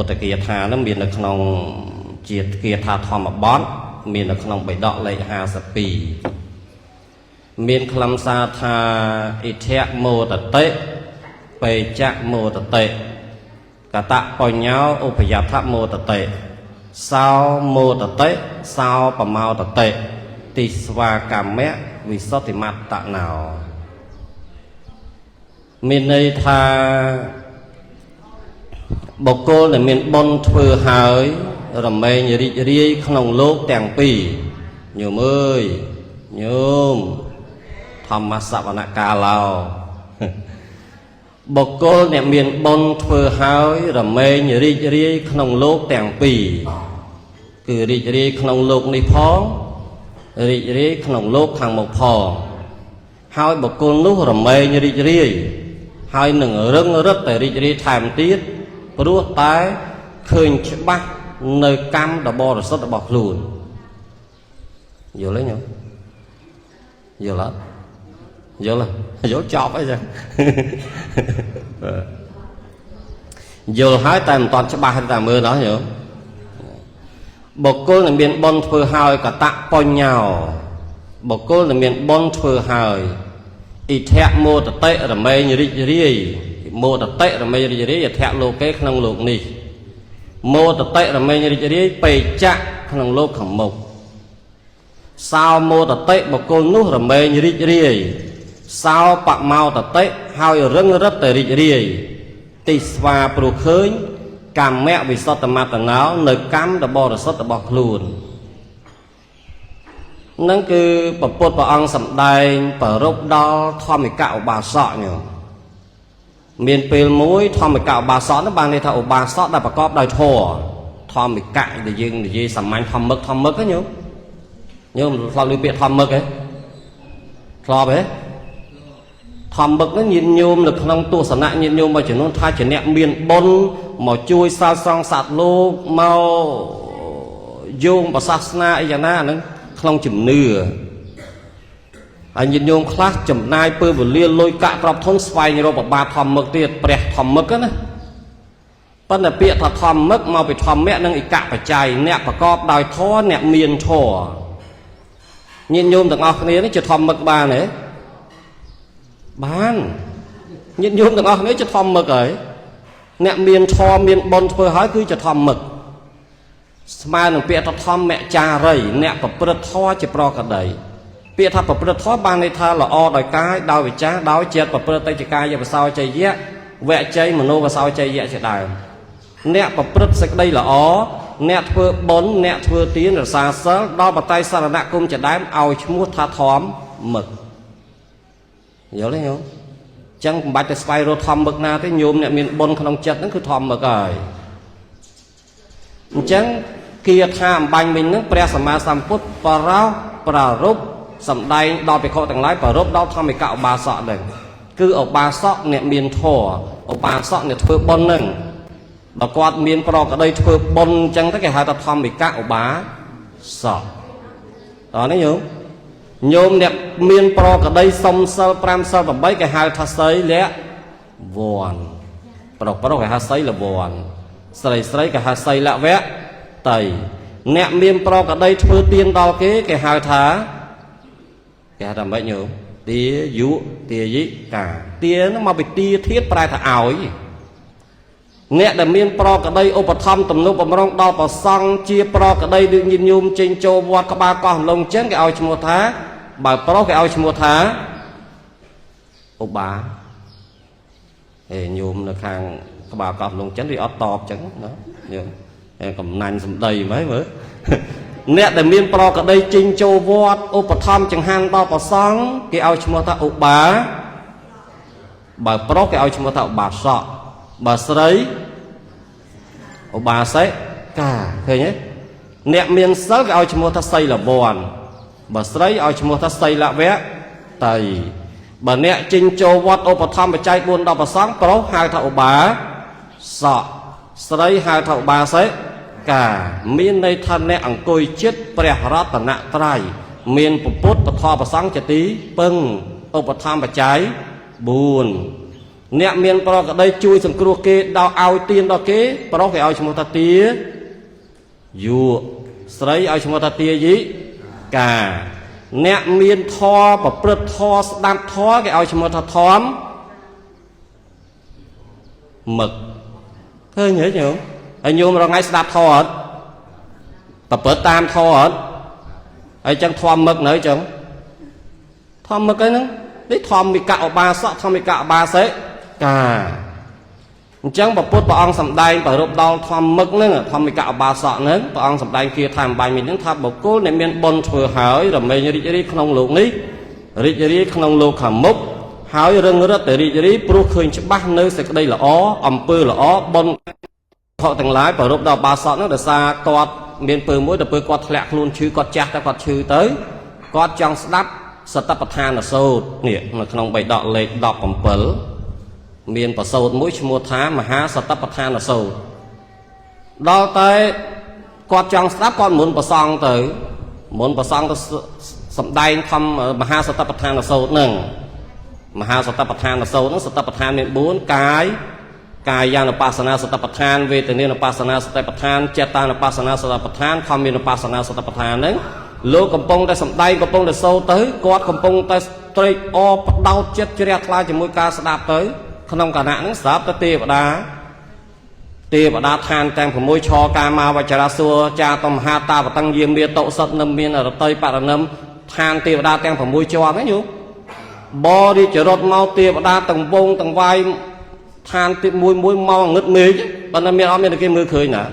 ពុទ្ធគាថាហ្នឹងមាននៅក្នុងជាគាថាធម្មបទមាននៅក្នុងបិដកលេខ52មានខ្លឹមសារថាអិធៈមោតតិបេចៈមោតតិកតបញ្ញោឧបយដ្ឋមោតតិសោមោតតិសោបមោតតិទិស្វាកម្មៈវិសុទ្ធិមត្តណោមានន័យថាបុគ្គលដែលមានបុណ្យធ្វើហើយរមែងរីករាយក្នុងលោកទាំងពីរញោមអើយញោមធម្មសវនកាឡោបុគ្គលអ្នកមានបុណ្យធ្វើហើយរមែងរីករាយក្នុងលោកទាំងពីរគឺរីករាយក្នុងលោកនេះផងរីករាយក្នុងលោកខាងមុខផងហើយបុគ្គលនោះរមែងរីករាយហើយនឹងរឹងរិតតែរីករាយថែមទៀតព្រោះតែឃើញច្បាស់នៅកម្មដ៏បរិសុទ្ធរបស់ខ្លួនយល់ទេញោមយល់អត់យល់យល់ចប់អីចឹងយល់ហើយតែមិនតាន់ច្បាស់ទេតែមើលដល់ញោមបុគ្គលដែលមានបុណ្យធ្វើហើយកតបញ្ញោបុគ្គលដែលមានបុណ្យធ្វើហើយអិធៈមោតតិរមែងរីករាយមោតតិរមែងរីករាយអធៈលោកេក្នុងលោកនេះមោតតិរមែងរីករាយបេចៈក្នុងលោកខាងមុខសោមោតតិបុគ្គលនោះរមែងរីករាយសោបមោតតិហើយរឹងរិតតែរីករាយទិស្វាព្រោះឃើញកម្មៈវិសុទ្ធមត្តណោនៅកម្មដ៏បរិសុទ្ធរបស់ខ្លួននឹងគឺពពុទ្ធព្រះអង្គសម្ដែងប្ររពដល់ធម្មិកឧបាសកញោមមានពេលមួយធម្មិកឧបាសកនោះបានន័យថាឧបាសកដែលប្រកបដោយធម៌ធម្មិកៈដែលយើងនិយាយសាមញ្ញធម្មិកធម្មិកហ្នឹងញោមញោមធ្លាប់ឮពាក្យធម្មិកទេធ្លាប់ទេធម្មិកហ្នឹងញាតិញោមនៅក្នុងទស្សនៈញាតិញោមមួយចំនួនថាជាអ្នកមានបុណ្យមកជួយសាងសង់សត្វលោកមកយោងប្រសាសនាអីយ៉ាងណាហ្នឹងក្នុងជំនឿហើយញាតិញោមខ្លះចំណាយពេលវេលាលុយកាក់ទ្រព្យធនស្វែងរកបបាទធម្មិកទៀតព្រះធម្មិកណាប៉ុន្តែពាក្យថាធម្មិកមកពីធម្មៈនិងឯកបច្ច័យអ្នកប្រកបដោយធម៌អ្នកមានធម៌ញាតិញោមទាំងអស់គ្នានេះជាធម្មិកបានទេបានញាតិញោមទាំងអស់គ្នាជាធម្មិកហើយអ្នកមានធម៌មានបុណ្យធ្វើហើយគឺជាធម្មិកស្មើនឹងពាក្យថាធម្មចារីអ្នកប្រព្រឹត្តធម៌ជាប្រកដីពាក្យថាប្រព្រឹត្តធម៌បានន័យថាល្អដោយកាយដោយវិចារដោយចិត្តប្រព្រឹត្តទៅជាកាយវសោចយៈវជ័យមโนវសោចយៈជាដើមអ្នកប្រព្រឹត្តសេចក្តីល្អអ្នកធ្វើបុណ្យអ្នកធ្វើទានរសាសិលដល់បតៃសរណគមជាដើមឲ្យឈ្មោះថាធម្មិកយល់ទេញោមចឹងមិនបាច់ទៅស្វែងរកធម្មិកណាទេញោមអ្នកមានបុណ្យក្នុងចិត្តហ្នឹងគឺធម្មិកហើយអញ្ចឹងគាថាអំបញ្ញមិញហ្នឹងព្រះសម្មាសម្ពុទ្ធបរោប្រារព្ធសម្ដែងដល់ភិក្ខុទាំងឡាយប្រារព្ធដល់ធម្មិកឧបាសកហ្នឹងគឺឧបាសកអ្នកមានធម៌ឧបាសកអ្នកធ្វើបុណ្យហ្នឹងបើគាត់មានប្រក្តីធ្វើបុណ្យអញ្ចឹងទៅគេហៅថាធម្មិកឧបាសកតោះនេះញោមញោមអ្នកមានប្រក្តីសុំសិល5សិល8គេហៅថាសីលវ័នប្រុសប្រុសគេហៅសីលវ័នស្រីស្រីគេហៅសីលវៈតីអ្នកមានប្រក្តីធ្វើទានដល់គេគេហៅថាគេហៅថាម៉េចញោមទាយុទាយិកាទាហ្នឹងមកពីទាធាតប្រែថាឲ្យអ្នកដែលមានប្រក្តីឧបត្ថម្ភទំនុកបំរុងដល់ប្រសង់ជាប្រក្តីដូចញាតិញោមចេញចូលវត្តក្បាលកោះលងចឹងគេឲ្យឈ្មោះថាបើប្រុសគេឲ្យឈ្មោះថាឧបាហេញោមនៅខាងក្បាលកោះលងចឹងវាអត់តបចឹងណាញោមកំណាញ់សម្ដីហ្មងមើលអ្នកដែលមានប្រក្តីចេញចូលវត្តឧបត្ថម្ភចង្ហាន់ដល់ប្រសង់គេឲ្យឈ្មោះថាឧបាបើប្រុសគេឲ្យឈ្មោះថាឧបាសកបើស្រីឧបាសិកាឃើញទេអ្នកមានសិលគេឲ្យឈ្មោះថាសីលវ័នបើស្រីឲ្យឈ្មោះថាសីលវៈតីបើអ្នកចេញចូលវត្តឧបត្ថម្ភបច្ច័យ4ដល់ប្រសង់ប្រុសហៅថាឧបាសកស្រីហៅថាឧបាសិកាមានន័យថាអ្នកអង្គុយចិត្តព្រះរតនត្រ័យមានពុទ្ធពធប្រសង់ជាទីពឹងឧបត្ថម្ភបច្ច័យ4 អ្នកមានប្រក្តីជួយសង្គ្រោះគេដល់ឲ្យទានដល់គេប្រុសគេឲ្យឈ្មោះថាទាយុស្រីឲ្យឈ្មោះថាទាយិកាអ្នកមានធម៌ប្រព្រឹត្តធម៌ស្ដាប់ធម៌គេឲ្យឈ្មោះថាធម៌មឹកឃើញទេញោមហើយញោមរងថ្ងៃស្ដាប់ធម៌អត់ប្រព្រឹត្តតាមធម៌អត់ហើយចឹងធម៌មឹកនៅចឹងធម៌មឹកហ្នឹងនេះធម្មិកឧបាសកធម្មិកឧបាសិកាអញ្ចឹងពពុទ្ធព្រះអង្គសម្ដែងប្ររពដល់ធម្មឹកហ្នឹងធម្មិកឧបាសកហ្នឹងព្រះអង្គសម្ដែងគាថាអំបញ្ញមិញហ្នឹងថាបុគ្គលដែលមានបុណ្យធ្វើហើយរមែងរីករាយក្នុងលោកនេះរីករាយក្នុងលោកខាងមុខហើយរឹងរិតតែរីករាយព្រោះឃើញច្បាស់នៅសេចក្តីល្អអំពើល្អបុណ្យខកទាំងឡាយប្ររពដល់បាសកហ្នឹងដោយសារគាត់មានពើមួយទៅពើគាត់ធ្លាក់ខ្លួនឈឺគាត់ចាស់តែគាត់ឈឺទៅគាត់ចង់ស្ដាប់សតិប្បដ្ឋានសូត្រនេះនៅក្នុងបិដកលេខ17មានប្រសូតមួយឈ្មោះថាមហាសតិប្បដ្ឋានសូត្រដល់តែគាត់ចង់ស្ដាប់គាត់មុនប្រសងទៅមុនប្រសងទៅសំដែងធម្មមហាសតិប្បដ្ឋានសូត្រហ្នឹងមហាសតិប្បដ្ឋានសូត្រហ្នឹងសតិប្បដ្ឋានមាន4កាយកាយានុបស្សនាសតិប្បដ្ឋានវេទនានុបស្សនាសតិប្បដ្ឋានចិត្តានុបស្សនាសតិប្បដ្ឋានធម្មានុបស្សនាសតិប្បដ្ឋានហ្នឹងលោកកំពុងតែសំដែងកំពុងតែសូត្រទៅគាត់កំពុងតែត្រេកអរផ្ដោតចិត្តជ្រះថ្លាជាមួយការស្ដាប់ទៅក្នុងគណៈហ្នឹងស្រាប់ទៅទេវតាទេវតាឋានទាំង6ឆកាមាវចរាសួរចាតមហាតាវតੰយាមាតុសិតនឹមមានរតីបរណឹមឋានទេវតាទាំង6ជាន់ហ្នឹងយូបរិចរត់មកទេវតាទាំងវងទាំងវាយឋានទីមួយមួយមកងឹតមេឃប៉ុន្តែមានអត់មានគេមើលឃើញណា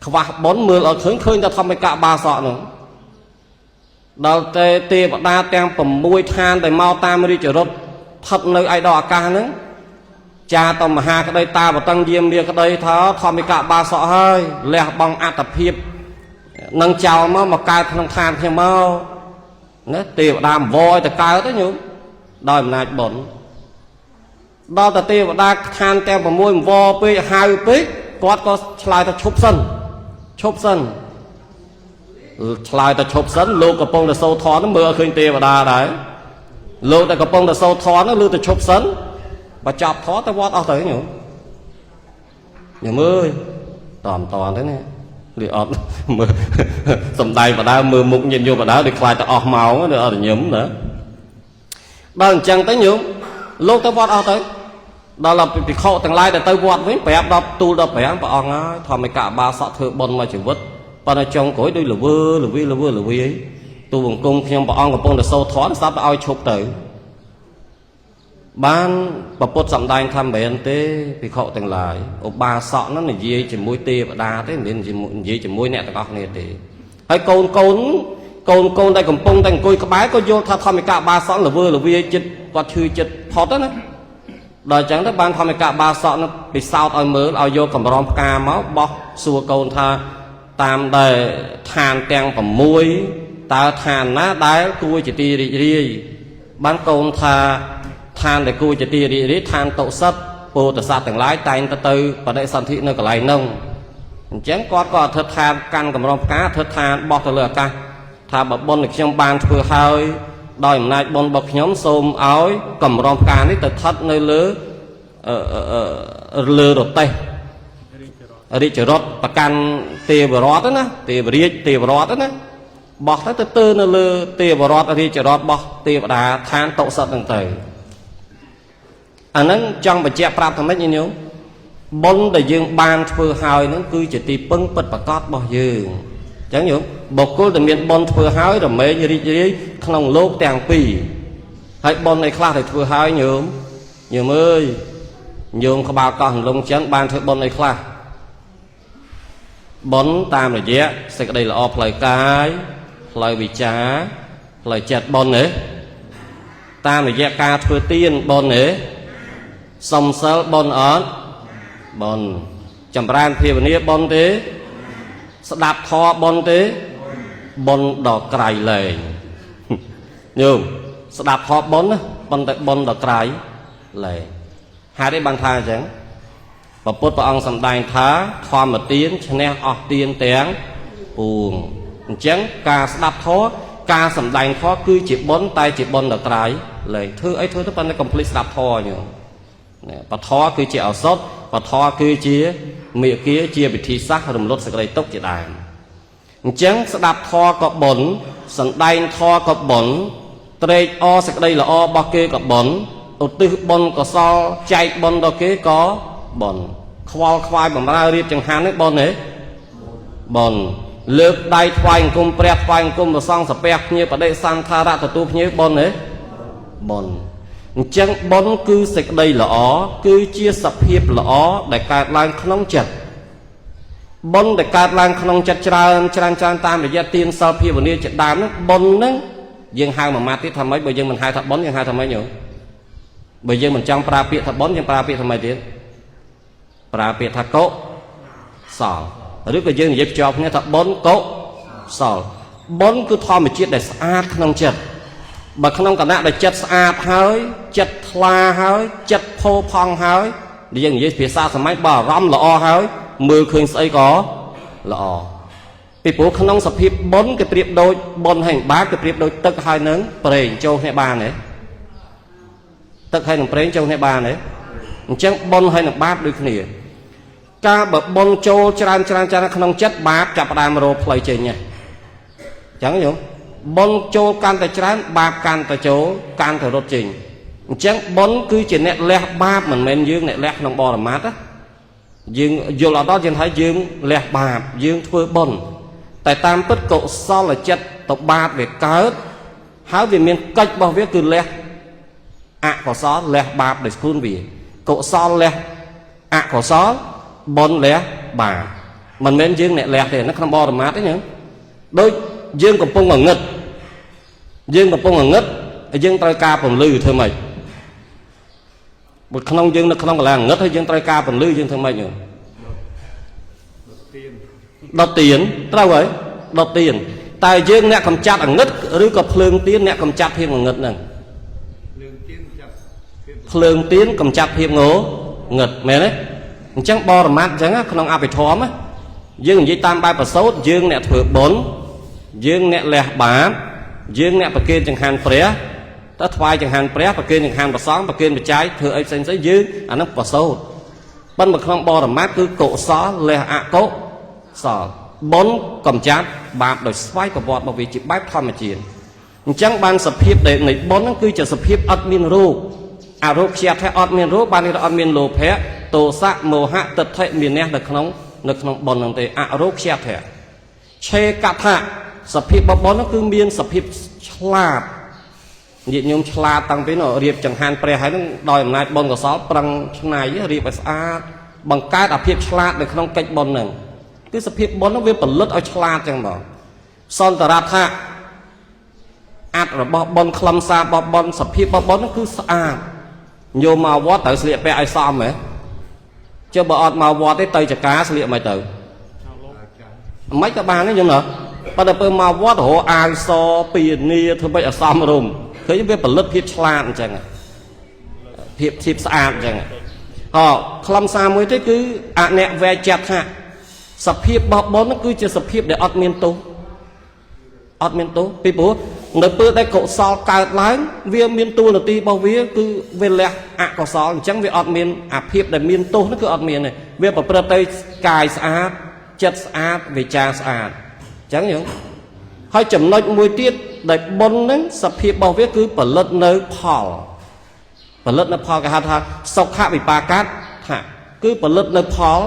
ខ្វះបុណ្យមើលអត់ឃើញឃើញតែធម្មិកបាសកហ្នឹងដល់តែទេវតាទាំង6ឋានដែលមកតាមរាជរថស្ថិតនៅឯដល់អាកាសហ្នឹងចាតមហាក្តីតាបតឹងយាមលាក្តីថាធម្មិកបាសកហើយលះបង់អត្តភាពនឹងចោលមកមកកើតក្នុងឋានខ្ញុំមកណាទេវតាវឲ្យទៅកើតទៅញោមដោយអំណាចបុណ្យដល់តែទេវតាឋានទាំង6វពេកហៅពេកគាត់ក៏ឆ្លើយថាឈប់សិនឈប់សិនឆ្លើយតែឈប់សិនលោកកំពុងតែសូត្រធម៌ហ្នឹងមើលឲ្យឃើញទេវតាដែរលោកតែកំពុងតែសូត្រធម៌ហ្នឹងលើតែឈប់សិនបើចប់ធម៌ទៅវត្តអស់ទៅញោមញោមអើយតមតទៅនេះវាអត់មើលសំដែងបដើមើលមុខញាតិញោមបដើដូចខ្លាចទៅអស់ម៉ោងដូចអត់ញឹមណាដល់អញ្ចឹងទៅញោមលោកទៅវត្តអស់ទៅដល់ភិក្ខុទាំងឡាយដែលទៅវត្តវិញប្រាប់ដល់ទូលដល់ប្រាំព្រះអង្គហើយធម្មិកបាសកធ្វើបុណ្យមួយជីវិតប៉ុន្តែចុងក្រោយដូចលវើលវីលវើលវីទូបង្គំខ្ញុំព្រះអង្គកំពុងតែសូត្រធម៌ស្ដាប់ឲ្យឈប់ទៅបានពពុទ្ធសំដែងថាមិនមែនទេភិក្ខុទាំងឡាយឧបាសកហ្នឹងនិយាយជាមួយទេវតាទេមិនមែននិយាយជាមួយអ្នកទាំងអស់គ្នាទេហើយកូនកូនកូនកូនដែលកំពុងតែអង្គុយក្បែរក៏យល់ថាធម្មិកបាសកលវើលវីចិត្តគាត់ឈឺចិត្តផុតណាដល់អញ្ចឹងទៅបានធម្មិកបាសកនឹងពិសោធន៍ឲ្យមើលឲ្យយកកម្រងផ្កាមកបោះសួរកូនថាតាមដែលឋានទាំង6តើឋានណាដែលគួរជាទីរីករាយបានកូនថាឋានដែលគួរជាទីរីករាយឋានតុសិតពោធិសត្វទាំងឡាយតែងទៅទៅបដិសន្ធិនៅកន្លែងហ្នឹងអញ្ចឹងគាត់ក៏អធិដ្ឋានកាន់កម្រងផ្កាអធិដ្ឋានបោះទៅលើអាកាសថាបើបុណ្យដែលខ្ញុំបានធ្វើហើយដោយអំណាចបុណ្យរបស់ខ្ញុំសូមឲ្យកម្រងផ្កានេះទៅស្ថិតនៅលើលើរទេះរាជរថប្រកាន់ទេវរតណាទេវរាជទេវរតណាបោះទៅទៅទើនៅលើទេវរតរាជរថបោះទេវតាឋានតុសិតហ្នឹងទៅអាហ្នឹងចង់បញ្ជាក់ប្រាប់ថាម៉េចញោមបុណ្យដែលយើងបានធ្វើហើយហ្នឹងគឺជាទីពឹងពិតប្រាកដរបស់យើងអញ្ចឹងញោមបុគ្គលដែលមានបុណ្យធ្វើហើយរមែងរីករាយក្នុងលោកទាំងពីរហើយបុណ្យឯខ្លះដែលធ្វើហើយញោមញោមអើយញោមក្បាលកោះលងចិនបានធ្វើបុណ្យឯខ្លះបុណ្យតាមរយៈសេចក្តីល្អផ្លូវកាយផ្លូវវិចារផ្លូវចិត្តបុណ្យទេតាមរយៈការធ្វើទានបុណ្យទេសំសិលបុណ្យអត់បុណ្យចម្រើនភាវនាបុណ្យទេស្ដាប់ធម៌បុណ្យទេបុណ្យដល់ក្រៃលែងញោមស្ដាប់ធម៌បុណ្យណាប៉ុន្តែបុណ្យដល់ក្រៃលែងហេតុអីបានថាអញ្ចឹងព្រះពុទ្ធព្រះអង្គសម្ដែងថាធម្មទានឈ្នះអស់ទានទាំងពួងអញ្ចឹងការស្ដាប់ធម៌ការសម្ដែងធម៌គឺជាបុណ្យតែជាបុណ្យដល់ក្រៃ លែងធ្វើអីធ្វើទៅប៉ុន្តែកុំភ្លេចស្ដាប់ធម៌ញោមបធរគឺជាឱសថបធរគឺជាមេគាជាវិធីសាស្ត្ររំលត់សេចក្តីទុក្ខជាដើមអញ្ចឹងស្ដាប់ធម៌ក៏បុណ្យសណ្ដែងធម៌ក៏បុណ្យត្រេកអរសេចក្តីល្អរបស់គេក៏បុណ្យឧទ្ទិសបុណ្យកុសលចែកបុណ្យដល់គេក៏បុណ្យខ្វល់ខ្វាយបំរើរៀបចង្ហាន់នេះបុណ្យទេបុណ្យលើកដៃថ្វាយអង្គមព្រះថ្វាយអង្គមព្រះសង្ឃសាពះភ្ញៀវបដិសន្ធារៈទទួលភ្ញៀវបុណ្យទេបុណ្យអញ្ចឹងបុណ្យគឺសេចក្តីល្អគឺជាសភាពល្អដែលកើតឡើងក្នុងចិត្តបុណ្យដែលកើតឡើងក្នុងចិត្តច្រើនច្រើនច្រើនតាមរយៈទានសិលភាវនាជាដើមហ្នឹងបុណ្យហ្នឹងយើងហៅមួយម៉ាត់ទៀតថាម៉េចបើយើងមិនហៅថាបុណ្យយើងហៅថាម៉េចញោមបើយើងមិនចង់ប្រើពាក្យថាបុណ្យយើងប្រើពាក្យថាម៉េចទៀតប្រើពាក្យថាកុសលឬក៏យើងនិយាយភ្ជាប់គ្នាថាបុណ្យកុសលបុណ្យគឺធម្មជាតិដែលស្អាតក្នុងចិត្តបើក្នុងគណៈដែលចិត្តស្អាតហើយចិត្តថ្លាហើយចិត្តផូរផង់ហើយយើងនិយាយភាសាសម័យបើអារម្មណ៍ល្អហើយមើលឃើញស្អីក៏ល្អពីព្រោះក្នុងសភាពបុណ្យគេប្រៀបដូចបុណ្យហើយបាបគេប្រៀបដូចទឹកហើយនឹងប្រេងចូលគ្នាបានទេទឹកហើយនឹងប្រេងចូលគ្នាបានទេអញ្ចឹងបុណ្យហើយនឹងបាបដូចគ្នាការបើបុណ្យចូលច្រើនច្រើនច្រើនក្នុងចិត្តបាបចាប់ផ្ដើមរកផ្លូវចេញហ្នឹងអញ្ចឹងញោមបុណ្យចូលកាន់តែច្រើនបាបកាន់តែចូលកាន់តែរត់ចេញអញ្ចឹងបុណ្យគឺជាអ្នកលះបាបមិនមែនយើងអ្នកលះក្នុងបរមត្តណាយើងយល់អត់ដល់យើងថាយើងលះបាបយើងធ្វើបុណ្យតែតាមពិតកុសលចិត្តទៅបាបវាកើតហើយវាមានកិច្ចរបស់វាគឺលះអកុសលលះបាបដោយខ្លួនវាកុសលលះអកុសលបុណ្យលះបាបមិនមែនយើងអ្នកលះទេនៅក្នុងបរមត្តទេញ៉ឹងដូចយើងកំពុងងងឹតយើងកំពុងងងឹតយើងត្រូវការពន្លឺធ្វើម៉េចបើក្នុងយើងនៅក្នុងកន្លែងងងឹតហើយយើងត្រូវការពន្លឺយើងធ្វើម៉េចញោមដុតទៀនត្រូវហើយដុតទៀនតែយើងអ្នកកំចាត់ងងឹតឬក៏ភ្លើងទៀនអ្នកកំចាត់ភាពងងឹតហ្នឹងភ្លើងទៀនកំចាត់ភាពងងឹតមែនទេអញ្ចឹងបរមត្តអញ្ចឹងក្នុងអភិធម្មយើងនិយាយតាមបែបប្រសូតយើងអ្នកធ្វើបុណ្យយើងអ្នកលះបាបយើងអ្នកប្រគេនចង្ហាន់ព្រះតើថ្វាយចង្ហាន់ព្រះប្រគេនចង្ហាន់ព្រះសង្ឃប្រគេនបច្ច័យធ្វើអីផ្សេងៗយើងអាហ្នឹងប្រសូតប៉ុន្តែក្នុងបរមត្តគឺកុសលលះអកុសលបុណ្យកំចាត់បាបដោយស្វ័យប្រវត្តិរបស់វាជាបែបធម្មជាតិអញ្ចឹងបានសភាពដែលនៃបុណ្យហ្នឹងគឺជាសភាពអត់មានរោគអរោគជាថាអត់មានរោគបានន័យថាអត់មានលោភៈទោសៈមោហៈទិដ្ឋិមានះនៅក្នុងបុណ្យហ្នឹងទេអរោគជាថាឆេកថាសភាពរបស់បុណ្យហ្នឹងគឺមានសភាពឆ្លាតញាតិញោមឆ្លាតតាំងពីនោះរៀបចង្ហាន់ព្រះហើយហ្នឹងដោយអំណាចបុណ្យកុសលប្រឹងឆ្នៃរៀបឲ្យស្អាតបង្កើតអាភាពឆ្លាតនៅក្នុងកិច្ចបុណ្យហ្នឹងគឺសភាពបុណ្យហ្នឹងវាផលិតឲ្យឆ្លាតចឹងហ្មងសន្តរថាអត្តរបស់បុណ្យខ្លឹមសាររបស់បុណ្យសភាពរបស់បុណ្យហ្នឹងគឺស្អាតញោមមកវត្តត្រូវស្លៀកពាក់ឲ្យសមហ៎ចុះបើអត់មកវត្តទេទៅចកាស្លៀកមិនទៅមិនក៏បានទេញោមណាប៉ុន្តែពេលមកវត្តរកអាវសពីនីធ្វើម៉េចឲ្យសមរម្យឃើញវាផលិតភាពឆ្លាតអញ្ចឹងភាពស្អាតអញ្ចឹងហ៎ខ្លឹមសារមួយទេគឺអនវេចថាសភាពរបស់បុណ្យហ្នឹងគឺជាសភាពដែលអត់មានទោសអត់មានទោសពីព្រោះនៅពេលដែលកុសលកើតឡើងវាមានតួនាទីរបស់វាគឺវាលះអកុសលអញ្ចឹងវាអត់មានអាភាពដែលមានទោសហ្នឹងគឺអត់មានទេវាប្រព្រឹត្តទៅកាយស្អាតចិត្តស្អាតវិចារស្អាតអញ្ចឹងយើងហើយចំណុចមួយទៀតដែលបុណ្យហ្នឹងសភាពរបស់វាគឺផលិតនៅផលផលិតនៅផលគេហៅថាសុខវិបាកថាគឺផលិតនៅផល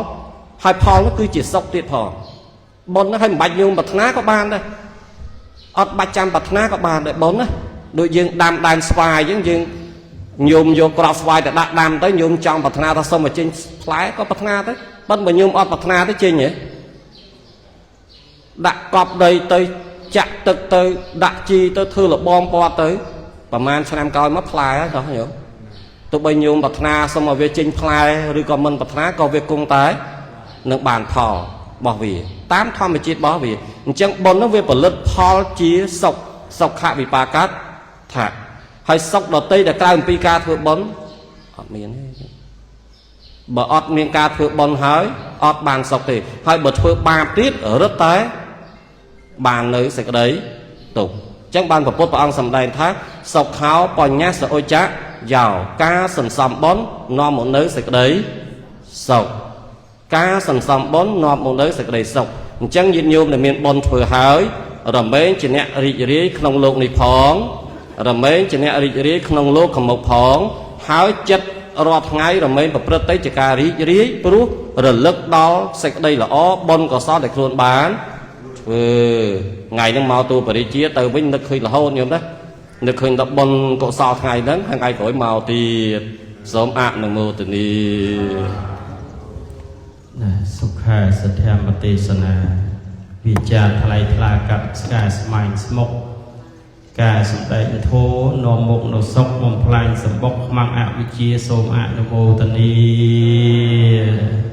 ហើយផលនោះគឺជាសុខទៀតផងបុណ្យហ្នឹងឲ្យមិនបាច់ញោមប្រាថ្នាក៏បានដែរអត់បាច់ចាំប្រាថ្នាក៏បានដែរបុណ្យណាដូចយើងដាំដើមស្វាយអញ្ចឹងយើងញោមយកក្របស្វាយទៅដាក់ដាំទៅញោមចង់ប្រាថ្នាថាសុំឲ្យចេញផ្លែក៏ប្រាថ្នាទៅប៉ុន្តែបើញោមអត់ប្រាថ្នាទៅចេញហ៎ដាក់កប់ដីទៅចាក់ទឹកទៅដាក់ជីទៅធ្វើលបងពណ៌ទៅប្រហែលឆ្នាំក្រោយមកផ្លែហើយដោះញោមទោះបីញោមប្រាថ្នាសុំឲ្យវាចេញផ្លែឬក៏មិនប្រាថ្នាក៏វាគង់តែនឹងបានផលរបស់វាតាមធម្មជាតិរបស់វាអញ្ចឹងបុណ្យនោះវាផលិតផលជាសុខសុខវិបាកថាហើយសុខដតីដែលក្រៅអំពីការធ្វើបុណ្យអត់មានទេបើអត់មានការធ្វើបុណ្យហើយអត់បានសុខទេហើយបើធ្វើបាបទៀតរឹតតែបាននៅសេចក្តីទុក្ខ ចឹងបានព្រះពុទ្ធព្រះអង្គសម្ដែងថាសុខោបញ្ញសឧចៈយោការសន្សំបុណ្យនាំមកនៅសេចក្តីសុខការសន្សំបុណ្យនាំមកនៅសេចក្តីសុខអញ្ចឹងញាតិញោមដែលមានបុណ្យធ្វើហើយរមែងជាអ្នករីករាយក្នុងលោកនេះផងរមែងជាអ្នករីករាយក្នុងលោកខាងមុខផងហើយចិត្តរាល់ថ្ងៃរមែងប្រព្រឹត្តទៅជាការរីករាយព្រោះរលឹកដល់សេចក្តីល្អបុណ្យកុសលដែលខ្លួនបានធ្វើថ្ងៃហ្នឹងមកទូបរិជាទៅវិញនឹកឃើញរហូតញោមណានឹកឃើញដល់បុណ្យកុសលថ្ងៃហ្នឹងហើយថ្ងៃក្រោយមកទៀតសូមអនុមោទនា ណាសុខាសធម្មទេសនាវាចាថ្លៃថ្លាកាត់ស្កាស្មាញស្មុកការសម្ដែងធម៌នាំមុខនៅសុខបំផ្លាញសម្បុកខ្មាំងអវិជ្ជាសូមអនុមោទនា។